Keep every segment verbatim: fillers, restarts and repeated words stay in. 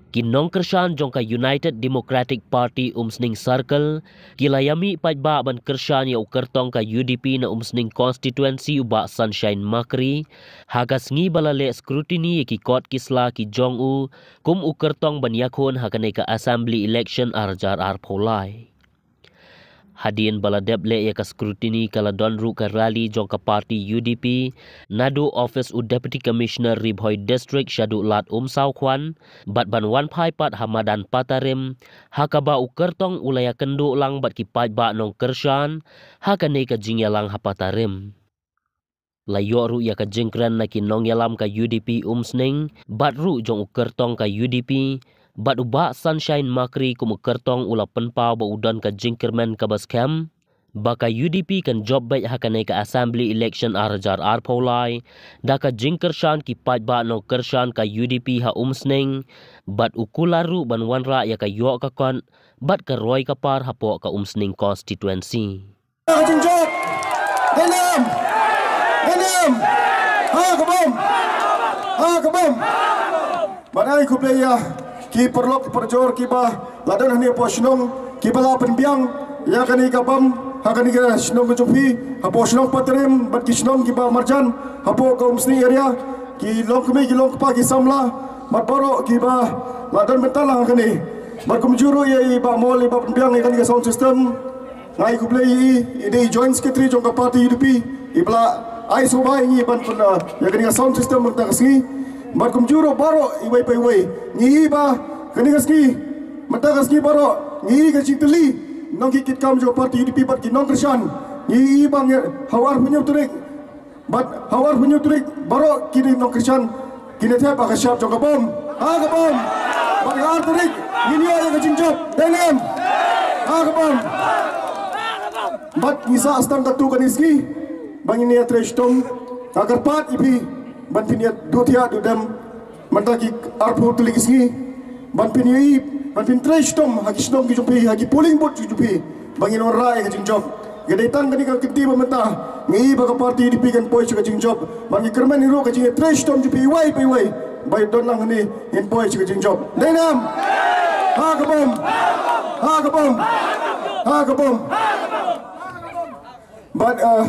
Ki nongkyrshan jong ka United Democratic Party Umsning Circle ki la ïamih paidbah ban kyrshan ïa u kyrtong ka U D P na Umsning Constituency u Bah Sunshine Makri ha ka sngi ba la leh scrutiny ïa ki kot ki sla ki jong u kum u kyrtong ban ïakhun ha kane ka Assembly Election ar hajar arphew lai. Hadien ba la dep leh ïa ka scrutiny ka la don ruh ka rally jong ka party U D P naduh office u Deputy Commissioner Ri Bhoi District shaduh Lad Umsawkhwan bad ban wan phai pat ha madan Patarim ha kaba u kyrtong u la ïakynduh lang bad ki paidbah nongkyrshan ha kane ka jingïalang ha Patarim. La ïoh ruh ïa ka jingkren na ki nongïalam ka U D P Umsning bad ruh jong u kyrtong ka U D P bad u Bah Sunshine Makri kum u kyrtong u la pynpaw ba u don ka jingkyrmen kaba skhem ba ka U D P kan jop beit ha kane ka Assembly Election ar hajar arphew lai da ka jingkyrshan ki paidbah nongkyrshan ka U D P ha Umsning bad u kular ruh ban wanrah ïa ka ïoh ka kot bad ka roi ka par hapoh ka Umsning Constituency. Ka jingjop. Dei ne em? Dei ne em? Ha ka bom. Ha ka bom. Bad ai khublei ïa ki paralok parajor kiba la don hangne hapoh shnong kiba la pynbiang ïa kane ka bom ha kane ka shnong ka jong phi hapoh shnong Patarim bad ki shnong kiba marjan hapoh ka Umsning area, ki longkmie ki longkpa ki samla bad baroh kiba la don bynta lang ha kane. Bad kumjuh ruh ïa i Bah Mol iba pynbiang ïa kane ka sound system. Nga ai khublei ïa i, i dei Joint Secretary jong ka party U D P, iba la ai sngewbha ïa ngi ban pyn, uh, ïa kane ka sound system mynta ka sngi. Bad kumjuh ruh baroh iwei pa iwei. Ngi i ba kane ka sngi, mynta ka sngi baroh ngi i ka jingtylli nongkitkam jong ka party U D P bad ki nongkyrshan. Ngi i ba ngi ha u arphew hynñiew tarik. Bad ha u arphew hynñiew tarik baroh ki nongkyrshan kin ïa thep ha ka shap jong ka bom. Ha ka bom. Bad ha ka ar tarik ngin ïoh ïa ka jingjop. Dei ne em? Ha ka bom. Bad ngi sah tang katto katne sngi ba ngin ïa trei shitom. Nga kyrpad ïa phi ban phin ïa duh thiah duh dem mynta ki arphew tylli ki sngi ban phin ïa i, ban phin trei shitom ha ki shnong ki jong phi, ha ki polling booth ki jong phi, ba ngin wanrah ïa ka jingjop. Ka dei tang kane ka kynti ba mynta ngi i ba ka party U D P kan poi sha ka jingjop. Ba ngi kyrmen hi ruh ka jingtrei shitom jong phi iwei pa iwei ba don lang hangne, ngin poi sha ka jingjop. Dei ne em? Ha ka bom. Ha ka bom. Ha ka bom. Bad, uh,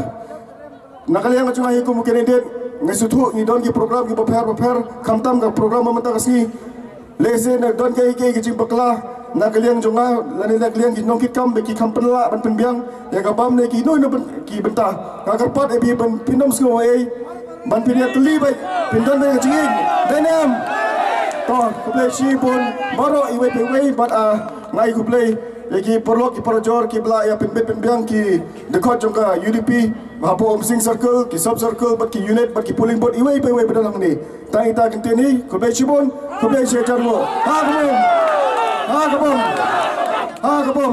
na ka liang ka jong nga hi kum u candidate, nga sngewthuh ngi don ki program kiba pher ba pher, khamtam ka program ba mynta ka sngi. Lehse na don kiei kiei ki jingbakla na ka liang jong nga lane na ka liang ki nongkitkam ba ki kham pynlah ban pynbiang ïa ka bam ne kino kino byn-, ki bynta. Nga kyrpad ïa phi ban phin ym sngew ei, ban phin ïa tylli beit, phin don beit ka jingïeit. Dei ne em? To, khublei shibun baroh iwei pa iwei bad, ah, nga ai khublei ïa ki paralok ki parajor kiba la ïa pynbit pynbiang ki dkhot jong ka U D P hapoh Umsning Circle, ki sub circle bad ki unit bad ki polling booth iwei pa iwei ba don hangne. Tang ita ki ktien hi, khublei shibun, khublei shihajar nguh. Ha ka bom. Ha ka bom. Ha ka bom.